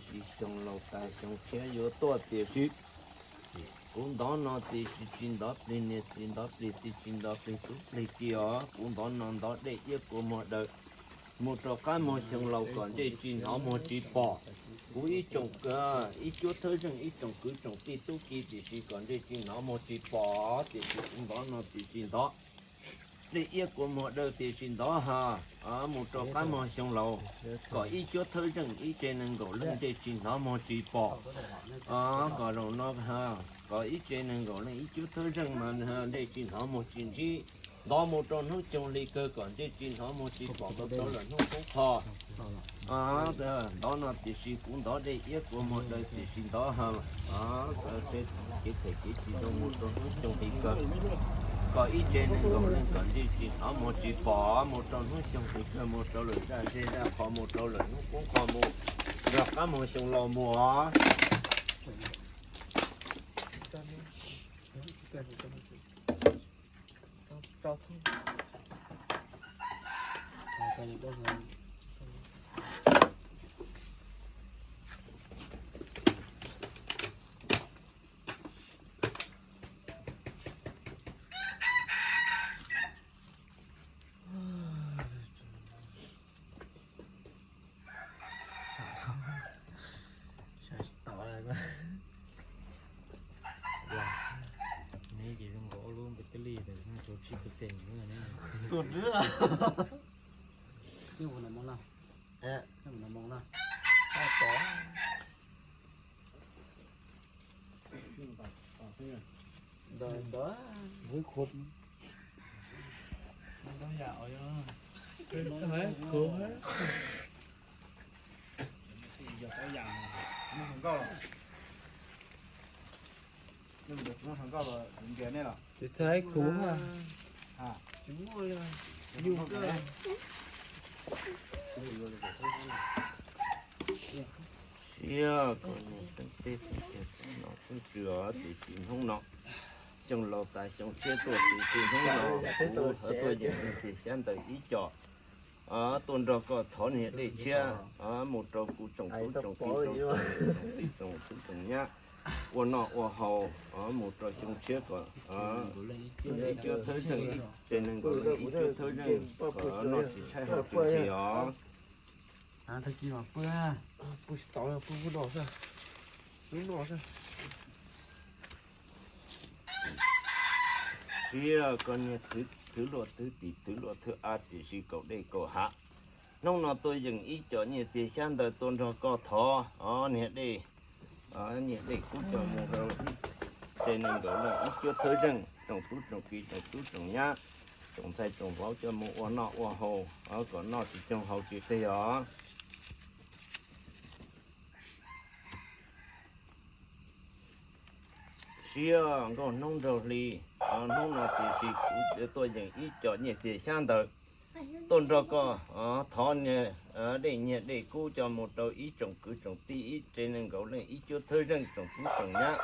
Tsis xyoo laus tas xyoo tshiab yuav tuaj tiam sis kuv ntov no tiam sis tsis ntov plig niam txiv, ntov plig txiv tsis ntov plig tub plig ki os. Kuv ntov no ntov dej iab kua muag daws mus rau qab muag xyoo laus kom ntsej tsis hnov muag tsis pom. Kuv ib tsoom, ib cuab thawj zeej ib tsoom kwv tsoom tij tub ki tiam sis kom ntsej tsis hnov muag tsis pom tiam sis kuv ntov no tiam sis ntov dej iab kua muag daws tiam sis ntov ha mus rau qab muag xyoo laus kom ib cuab thawj zeej ib tsev nees nkaum leej ntsej tsis hnov muag tsis pom. Kom zaum no kom ib tsev nees nkaum leej ib cuab thawj zeej mas ntsej tsis hnov muag tsis ntsib. Ntov mus rau hnub xyoo hli kawg kom ntsej tsis hnov muag tsis pom mus rau lawm hnub qub qho. Ntov no tiam sis kuv ntov dej iab kua muag daws tiam sis ntov ha kev them kev tsis zoo mus rau hnub xyoo hli kawg kom ib tsev nees nkaum leej kom ntsej tsis hnov muag tsis pom mus rau hnub xyoo hli kawg mus rau lawm zaj zej zaj qho mus rau lawm hnub qub qho mus nrog qab muag xyoo laus mus os. Neb ces zoo nkaus ob lub npe teb li ntawd, tsib percent. Sut lwm. Tsis txhais kuv. Siab koj niag teeb teb teeb chaw no twb tsw os tiam sis hnub no xyoo laus tas xyoo tshiab tuaj tiam sis hnub no kuv tuaj yeem niag txiag xyab ntawv ib co tuaj nrog koj thov niag dej tshiab mus rau kuv tsoom tub tsoom ki tsoom txhais tsoom tub tsoom nyab ua noj ua haus mus rau xyoo tshiab kom ib cuab thawj zeej, tsev neeg nkaus leej ib cuab thawj zeej kom noj tsis tshaib haus tsis nqhis os. Siab koj niag thwv luaj thwv tim thwv luaj thwv av tiam sis kaum dej kaum hav. Hnub no tuaj yeem ib co niag txiag xyab ntawv tuaj nrog koj thov niag dej, niag dej kub coj mus rau tsev neeg nkaus leej ib cuab thawj zeej, tsoom tub tsoom ki tsoom tub tsoom nyab, tsoom ntxhais tsoom vauv coj mus ua noj ua haus kom noj tsis tsoo haus tsis qhis os. Siab nkauj hnub nraug hli, hnub no tiam sis kuv tuaj yeem ib co niag txiag xyab ntawv tuaj nrog koj thov niag dej nyiag dej kub coj mus rau ib tsoom kwv tsoom tij ib tsev neeg nkaus leej ib cuab thawj zeej tsoom tub tsoom nyab,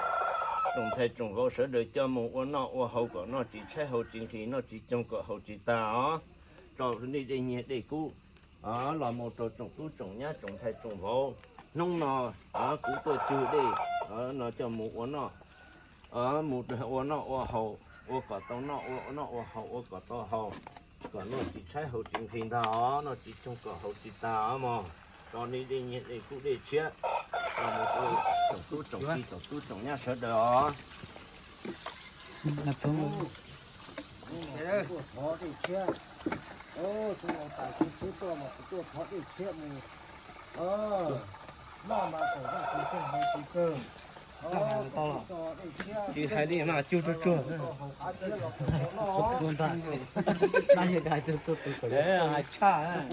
tsoom ntxhais tsoom vauv sawv daws coj mus ua noj ua haus kom noj tsis tshaib haus tsis nqhis noj tsis tsoo kom haus tsis tag os. Tso niag dej nyiag dej kub los mus rau tsoom tub tsoom nyab tsoom ntxhais tsoom vauv. Hnub no kuv tuaj cug dej no coj mus ua noj, mus ua noj ua haus, ua kom tau noj, ua noj ua haus ua kom tau haus, kom noj tsis tshaib haus tsis nqhis ntag os, noj tsis tsoo kom haus tsis tag os mog. Tso niag dej nyiag dej kub dej tshiab los mus rau tsoom tub tsoom ki tsoom tub tsoom nyab sawv daws os. Thov dej tshiab, tus laus tais kuv tub tuaj mas kuv tuaj thov dej tshiab mus noj mas kom noj tsis tsoo haus tsis kawg. Tsis hais li mas cug tsuag tsuag. Hais tshaj.